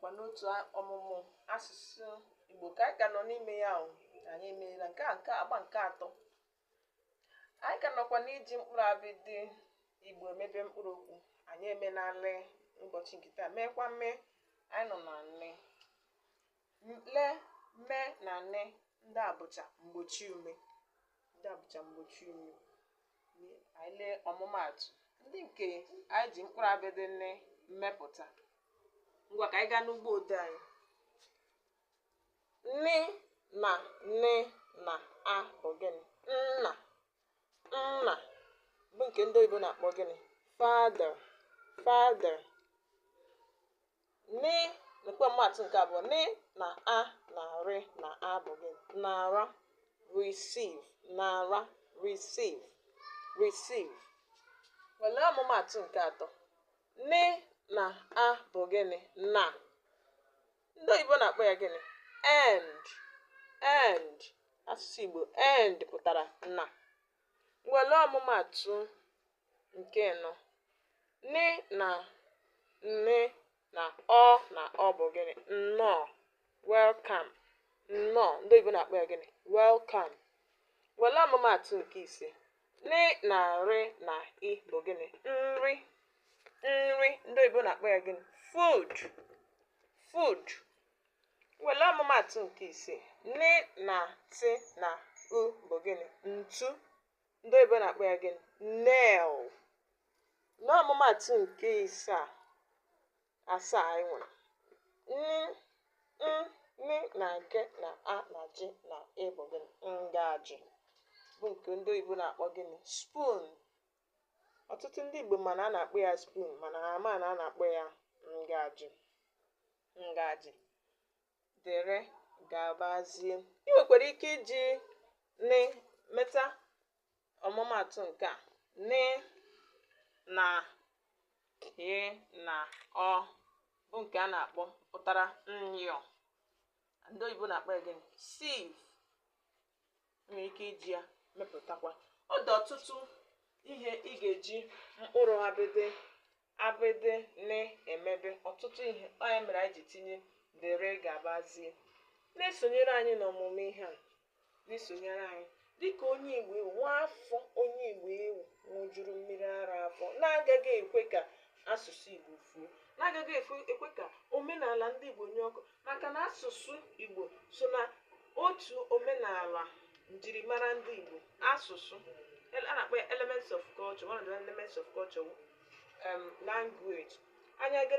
Ọkwa n'otu ọmụmụ asụsụ Igbo ka anyị ka nọ n'ime ya o. Anyị emeela nke a, nke agba nke atọ. Anyị ka nọkwa n'iji mkpụrụ abịdị Igbo emebe mkpụrụ okwu. Anyị emenala ụbọchị nke taa, meekwa mee. Anyị nọ na nne, le, me na ne. Ndị a bụcha mgbochi ume. Ndị a bụcha mgbochi ume. Anyị lee ọmụmaatụ ndị nke anyị ji mkpụrụ abịdị nne mmepụta. Ngwa, ka anyị gaa n'ugbo odee anyị. Nni na nị na a bụ gịnị? Nna. Nna bụ nke ndị oyibo na-akpọ gịnị? Father, father. Nị nekwa ọmụmaatụ nke abụọ. Nị na a na rị na a bụ gịnị? Nara, receive. Nara, receive, receive. Were ọmụmaatụ nke atọ. Nị na a bụ gịnị? Na. Ndị oyibo na-akpọ ya gịnị? And, and. Asụsụ Igbo, and pụtara na. Were ọmụmaatụ nke anọ. Nị na nị na ọ na ọ bụ gịnị? Nnọọ, welcome. Nnọọ, ndị oyibo na-akpọ ya gịnị? Welcome. Were ọmụmaatụ nke ise. Nị na rị na ị bụ gịnị? Nri, nri. Ndị oyibo na-akpọ ya gịnị? Food, food. Were ọmụmaatụ nke isii. Nị na tị na u bụ gịnị? Ntu. Ndị oyibo na-akpọ ya gịnị? Nail. N'ọmụmaatụ nke isaa, asaa anyị nwere n, n na g na a na g na ị bụ gịnị? Ngaji, bụ nke ndị oyibo na-akpọ gịnị? Spoon. Ọtụtụ ndị Igbo mana a na-akpọ ya spoon, mana ha ama na a na-akpọ ya ngaji, ngaji. Dere gabazie. Ị nwekwara ike iji nị meta ọmụmaatụ nke a. Nị na ị na ọ bụ nke a na-akpọ pụtara nyọ. Ndị oyibo na-akpọ ya gịnị? Sieve. Nwere ike iji ya mepụtakwa. Ọ dị ọtụtụ ihe ị ga-eji mkpụrụ abịdị abịdị na-emebe, ọtụtụ ihe. Ọ ya mere anyị ji tinye dere gabazie. Na-esonyere anyị n'ọmụmụ ihe a, na-esonyere anyị dịka onye Igbo ewu, nwa afọ onye Igbo ewu ṅụjuru mmiri ara afọ, na-agaghị ekwe ka asụsụ Igbo fuo, na-agaghị ekwe ka omenala ndị Igbo nye ọkụ, maka na asụsụ Igbo so na otu omenala njirimara ndị Igbo. Asụsụ a na-akpọ ya elements of culture. One of the elements of culture, language. Anyị aga